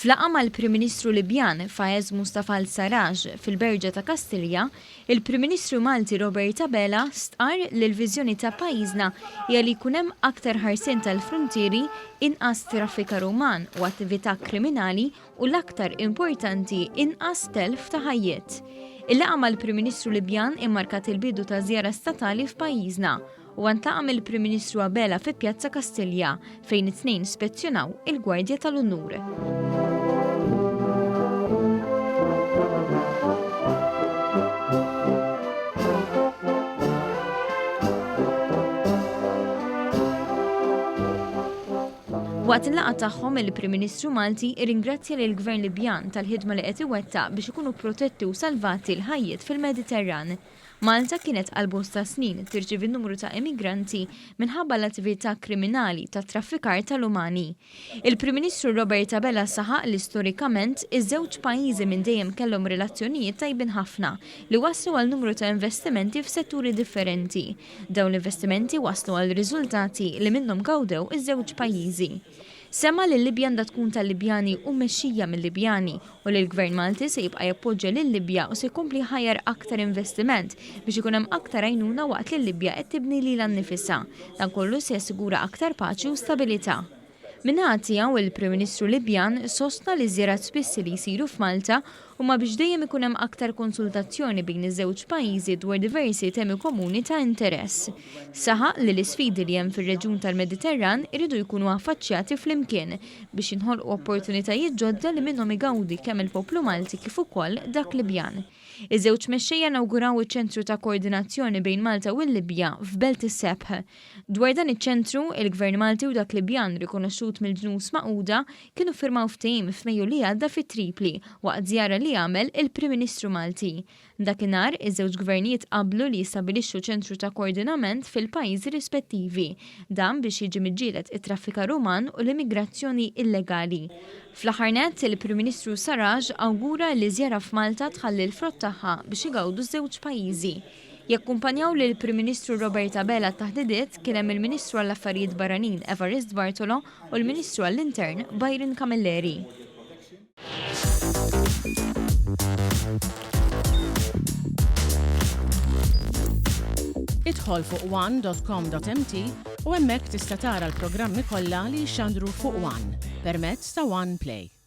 F'laqgħa mal-Prim Ministru Libjan, Faez Mustafa al-Sarraj, fil-Berġa ta' Kastilja, il-Prim Ministru Malti Robert Abela stqarr li l-viżjoni ta' pajjiżna hija li jkun hemm aktar ħarsien tal-fruntieri, inqas traffikar uman u attività kriminali u l-aktar importanti inqas telf ta' ħajjiet. Il-laqgħa mal-Prim Ministru Libjan immarkat il-bidu ta' żjara statali f'pajjiżna. Huwa ntlaqa' mill-Prim Ministru Abela fi Pjazza Kastilja fejn it-tnejn spezzjonaw il-Gwardja tal-Unur. Waqt il-laqgħa tagħhom, il-Prim Ministru Malti rringrazzja lill-Gvern Libjan tal-ħidma li qed iwettaq biex ikunu protetti u salvati l-ħajjiet fil-Mediterran. Malta kienet għal bosta snin tirċievi numru ta' immigranti minħabba l-attività kriminali tat-traffikar tal-umani. Il-Prim Ministru Robert Abela saħaq li storikament iż-żewġ pajjiżi minn dejjem kellhom relazzjonijiet tajbin ħafna li wasslu għal numru ta' investimenti f'setturi differenti. Dawn l-investimenti wasslu għal riżultati li minnhom gawdew iż-żewġ pajjiżi. Semma li l-Libja għandha tkun tal-Libjani u mmexxija mil-Libjani u li l-Gvern Malti se jibqa' jappoġġja lil-Libja u se jkompli jħajjar aktar investiment biex ikun hemm aktar għajnuna waqt li l-Libja qed tibni lilha nnifisha. Dan kollu se jassigura aktar paċi u stabilità. Min-naħa tiegħu, il-Prim Ministru Libjan sostna li ż-żjarat spissi li jsiru f'Malta huma biex dejjem ikun hemm aktar konsultazzjoni bejn iż-żewġ pajjiżi dwar diversi temi komuni ta' interess. Saħaq li l-isfidi li hemm fir-reġjun tal-Mediterran iridu jkunu affaċċjati flimkien biex jinħolqu opportunitajiet ġodda li minnhom igawdi kemm il-poplu Malti kif ukoll dak Libjan. Iż-żewġ mexxejja inawguraw iċ-Ċentru ta' Koordinazzjoni bejn Malta u l-Libja f'Belt is-Sebħ. Dwar dan iċ-ċentru, il-Gvern Malti u dak Libjan rikonoxxut mill-Ġnus Magħquda kienu ffirmaw ftehim f'Mejju li għadda fi Tripli waqt żjara li għamel il-Prim Ministru Malti. Dakinhar, iż-żewġ gvernijiet qablu li jistabbilixxu ċentru ta' koordinament fil-pajjiżi rispettivi. Dan biex jiġi miġġieled it-traffikar uman u l-immigrazzjoni illegali. Fl-aħħar nett, il-Prim Ministru Sarraj awgura li ż-żjara f'Malta tħalli l-frott tagħha biex igawdu ż-żewġ pajjiżi. Jakkumpanjaw lill-Prim Ministru Robert Abela għat-taħdidiet kien hemm il-Ministru għall-Affarijiet Barranin Evarist Bartolo u l-Ministru għall-Intern Byron Camilleri. Idħol fuq one.com.mt u hemmhekk tista' tara l-programmi kollha li jixxandru fuq One permezz ta' One Play.